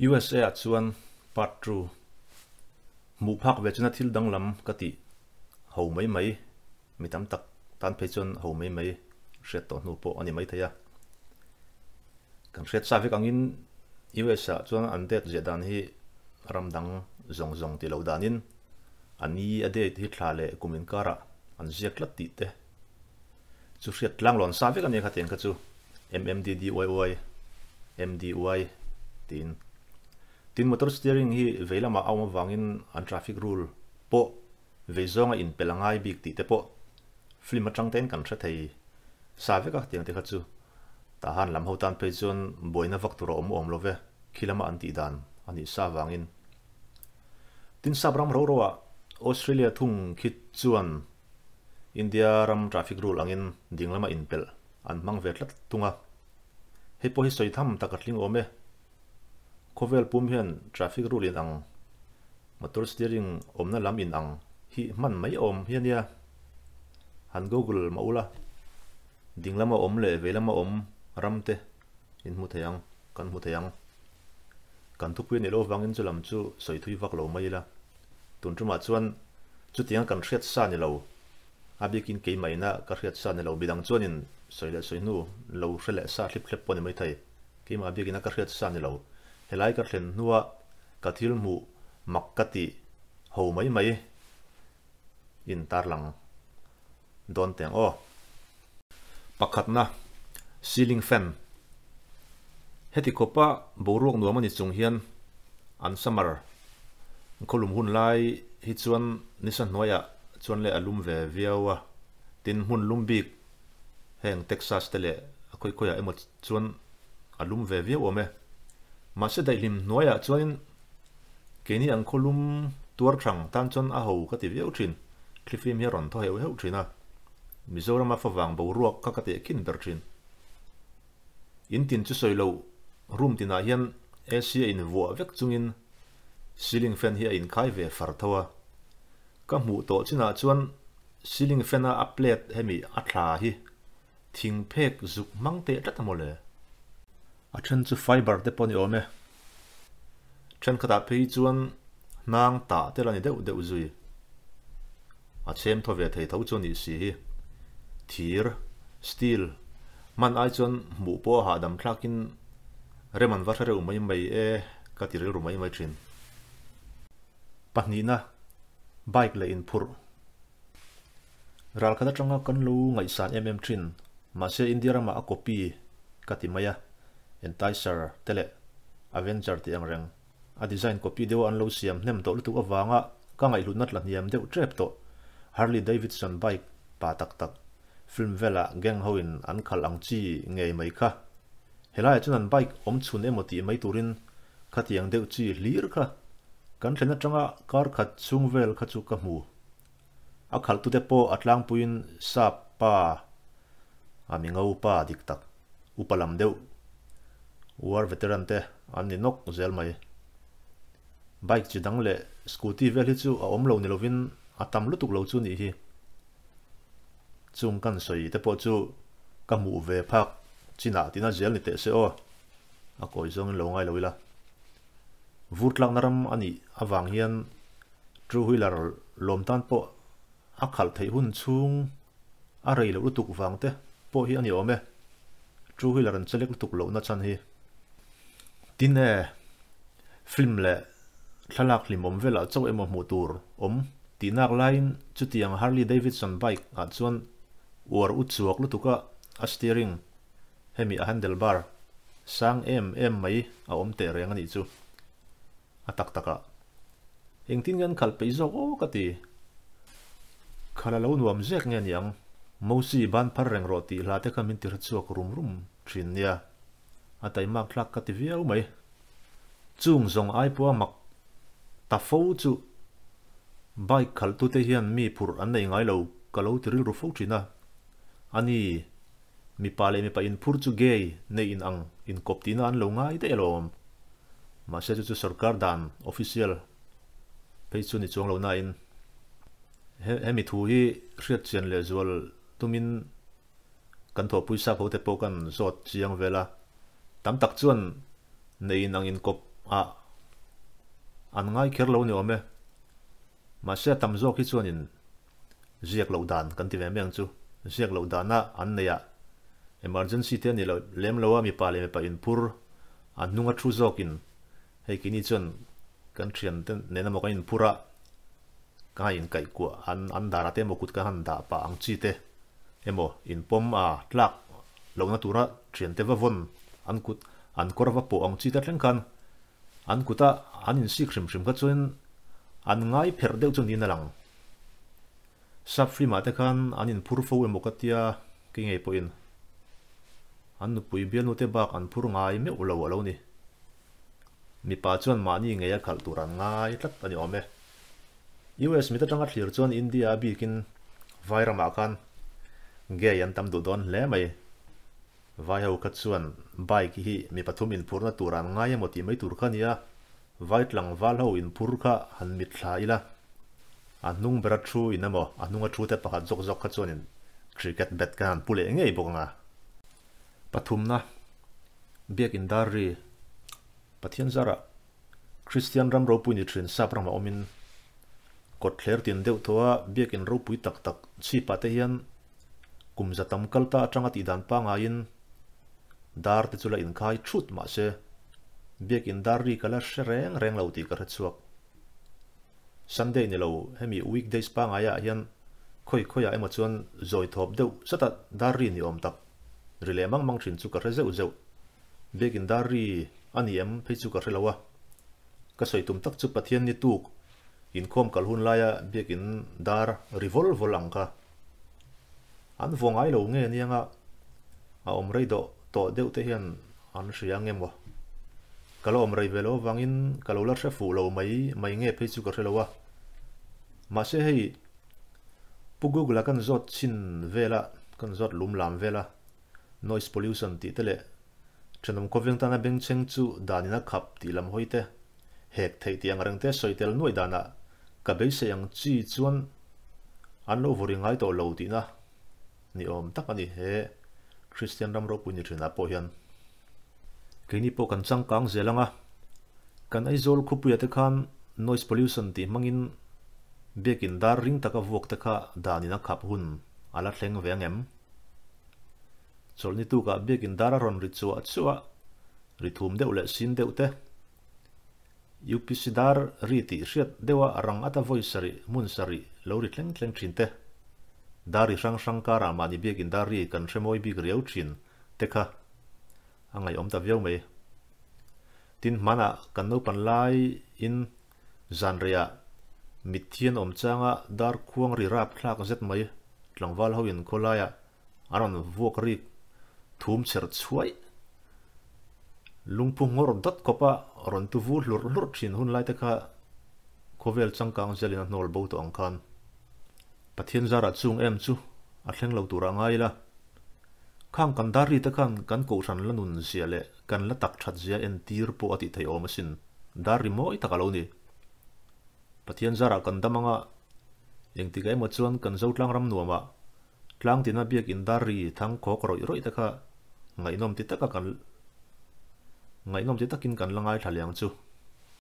USA ah chuan part two hmuh phak ve chuna thil danglam ka tih ho mai mai, mi tam tak tan phei chuan ho mai mai hriat tawh hnu pawh a ni maithei a. Kan hriat sa vek angin US ah chuan an date ziah dan hi ram dang zawng zawng tih loh danin a ni a date hi thla leh kum inkarah an ziak tlat tih te chu hriat tlanglawn sa vek a nia khatiang kha chu MMDDYY MDY tiin. Tin motor steering hi vei lamah a awm avangin an traffic rule pawh vei zawnga inpelh a ngai bik tih te pawh film atang tein kan hre thei sa vek a tiang te kha chu tahan lam ho tan phei chuan buaina vak tur a awm awm lo ve khi lama an tih dan a nih sa avangin. Tin sap ram ro ro ah Australia thung khi chuan India ram traffic rule angin ding lama inpelh an hmang ve tlat thung a, hei pawh hi sawi tham tak a tling awm e. Khawvel pum hian traffic rule in ang, motor steering awmna lam in ang hi hman mai awm hi a nia. Han google mah ula, ding lama awm leh vei lama awm ram te in hmu thei ang, kan hmu thei ang. Kan thupui a nih loh avangin chu lam chu sawi thui vak lo mai ila. Tun tumah chuan chutianga kan hriat sa ni lo, a bikin keimahina ka hriat sa ni lo, midang chuanin sawi leh sawi hnu lo hre leh sa thlip thlep pawh a ni maithei. Keimah biakina ka hriat sa ni lo, helai ka thlen hnua ka thil hmuh mak ka tih ho mai mai in tarlang dawn teng aw. Pakhatna, ceiling fan. Heti khawpa boruak nuam a ni chung hian an summer khawlum hun lai hi chuan nisa hnuaiah chuan leh a lum ve viau a, tin hmun lum bik heng Texas te leh a khawi khawiah emaw chuan a lum ve viau awm e. Mahse daihlim hnuaiah chuanin keini ang khaw lum tuar thang tan chuan a ho ka ti viau thin. Thlifim hi a rawn thaw heuh heuh thin a. Mizorama favang boruak kha ka tehkhin ber thin. In tin chu sawi loh room tinah hian AC a invuah vek chungin ceiling fan hi a inkhai ve far tho a. Ka hmuh tawh chinah chuan ceiling fan a a plate hemi a thla hi Thing phek zuk hmang teh tlat a maw le? A then chu fiber te pawh a ni awm e. Thenkhatah phei chuan hnang tah tel a ni deuh deuh zui. A chhem thaw ve thei tho chu a nih si hi. Thir, steel, hman ai chuan hmuh pawh a hahdam thlakin rem an va hre reuh mai mai e ka ti rilru mai mai thin. Pahnihna, bike leh inphurh. Ralkhat atanga kan lo ngaihsan em em thin, mahse India ramah a copy ka ti mai a, Enticer te leh Avenger tih ang reng a design copy deuha an lo siam hnem tawh lutuk avanga ka ngaihhlutna tla hniam deuh tep tawh Harley Davidson bike pa tak tak film velah gang hoin an khalh ang chi ngei mai kha. Helaiah chuan an bike awm chhun emaw tih mai turin khatiang deuh chi hlir kha kan thlen atanga kar khat chhung vel kha chu ka hmu. A khalhtute pawh a tlangpuiin sap pa, a mi ngo pa dik tak, upa lam deuh, war veteran te an ni nawk zel mai. Bike chi dang leh scooty vel hi chu a awm lo ni lovin a tam lutuk lo chu nih hi. Chung kan sawi te pawh chu ka hmuh ve phak chinah tina zel ni teh se aw, a kawi zawngin lo ngai lo ila. Vur tlakna ram a nih avang hian Two wheeler lawm tan pawh a khalh theih hun chhung a rei loh lutuk vang te pawh hi a ni awm e. Two wheeler an chelek lutuk lohna chhan hi. Tin e, film leh thlalak hlimawm velah chauh emaw hmuh tur awm tihnak laiin chutiang Harley Davidson bike ah chuan uar u chuak lutuka a steering hemi a handle bar sang em em mai a awm teh reng a nih chu. A tak takah engtin nge an khalh peih zawk aw ka ti. Khalh a lo nuam zek nge niang, Mosi ban phar reng rawh tih hla te kha min ti hre chhuak rum rum thin nia. A taimak thlak ka ti viau mai. Chung zawng ai pawha mak ta fo chu bike khalhtute hian mi phurh an nei ngai lo ka lo ti rilru fo thin a. Ani mipa leh mipa inphur chu gay nei in ang inkawp tihna an lo ngai daih alawm. Mahse chu chu sorkar dan official phei chu ni chuang lo nain hemi thu hi hriat chian leh zual tumin kan thawhpui sap ho te pawh kan zawt chiang vel a. Tam tak chuan nei in ang inkawp ah an ngai kher lo ni awm e. Mahse a tam zawk hi chuanin ziak loh dan kan ti ve mai ang chu. Ziak loh dana an neih ah emergency te a ni lo lem lo a, mipa leh mipa inphur an hnunga thu zawkin hei keini chuan kan thian te nen emaw kan inphur a, ka han inkaih kuah an an darah te emaw kut ka han dah pah ang chi te emaw inpawm a tlak lohna tura thian te va vawn an kut an kawr va pawh ang chi te thleng khan An kuta an insik hrim hrim kha chuan an ngai pherh deuh chu niin a lang. Sap film ah te khan an inphur fo emaw ka tia kei ngei pawhin an nupui bialnu te bak an phur ngai meuh lo a lo ni. Mipa chuan mahni ngei a khalh tur an ngai tlat a ni awm e. US mit atanga thlir chuan India a bikin vai ramah khan gay an tam duh dawn hle mai. Vai ho kha chuan bike hi mi pathum inphurna tur an ngai emaw tih mai tur kha nia, vai tlangval ho inphur kha han mit thla ila, a hnung bera thu in emaw a hnunga thu te pakhat zawk zawk kha chuanin cricket bat kha han pu leh ngei bawk anga. Pathumna, Biakin dar ri, Pathian zarah Kristian ram ropui ni thin sap ramah awmin kawt thler tin deuh thaw a biakin ropui tak tak chhipah te hian kum za tam kal ta atanga tih dan pangaiin dar te chu la inkhai thut mahse biakin dar ri ka la hre reng reng lo tih ka hre chhuak. Sunday ni lo hemi weekdays pangaiah hian khawi khawiah emaw chuan zawi thawp deuh zata dar ri ni awm tak ri leh mang mang thin chu ka hre zeuh zeuh. Biakin dar ri a ni em phei chu ka hre lo a. Ka sawi tum tak chu Pathian ni tuk inkhawm kal hun laia biakin dar ri vawl vawl ang kha. An vaw ngai lo nge nianga a awm rei dawh tawh deuh te hian an hria nge maw? Ka la awm rei ve lo avangin ka lo la hre fuh lo mai mai nge phei chu ka hre lo a. Mahse hei Pu Google-a kan zawt chhin vel a, kan zawt lum lam vel a, noise pollution tih te leh thenawm khawveng tana bengchheng chu danin a khap tih lam hawi te, hek theih tih ang reng te sawi tel nuaih danah ka beisei ang chi chuan an lo vawri ngai tawh lo tihna ni awm tak a ni he Kristian ram ropui ni thinah pawh hian. Keini pawh kan changkang zel ang a, kan Aizawl khawpuia te khan noise pollution tih hmangin biakin dar ring taka vuak te kha danin a khap hun a la thleng ve ang em? Chawlhni tukah biakin dar a rawn ri chuah chuah, ri thum deuh leh sin deuh te. UPC dar ri tih hriat deuha a rang ata vawi sarih, hmun sarih lo ri thleng thleng thin te. Dar ri hrang hrang karah mahni biakin dar ri kan hre mawi bik riau thin te kha a ngaihawm ta viau mai. Tin, hmanah kan naupan laiin zan reiah mitthi an awm changa dar khuang ri rap thlak zet mai tlangval hoin khawlaiah A rawn vuak rik thum chher chhuaih. Lungphu nghawr dawt khawpa rawn tu vur hlurh hlurh thin hun lai te kha khawvel changkang zelin a hnawl bo tawh ang khan Pathian zarah chung em chu a thleng lo turah ngai ila. Khang kan dar ri te khan kan kohhran la nun zia leh kan la tak that zia entir pawh a tih theih awm asin. Dar ri mawi tak a lo ni. Pathian zarah kan dam anga engtikah emaw chuan kan Zotlang ram nuamah Tlangtina biakin dar ri thang khawk rawih rawih te kha ngaihnawm ti taka kan ngaihnawm ti takin kan la ngaithla leh ang chu.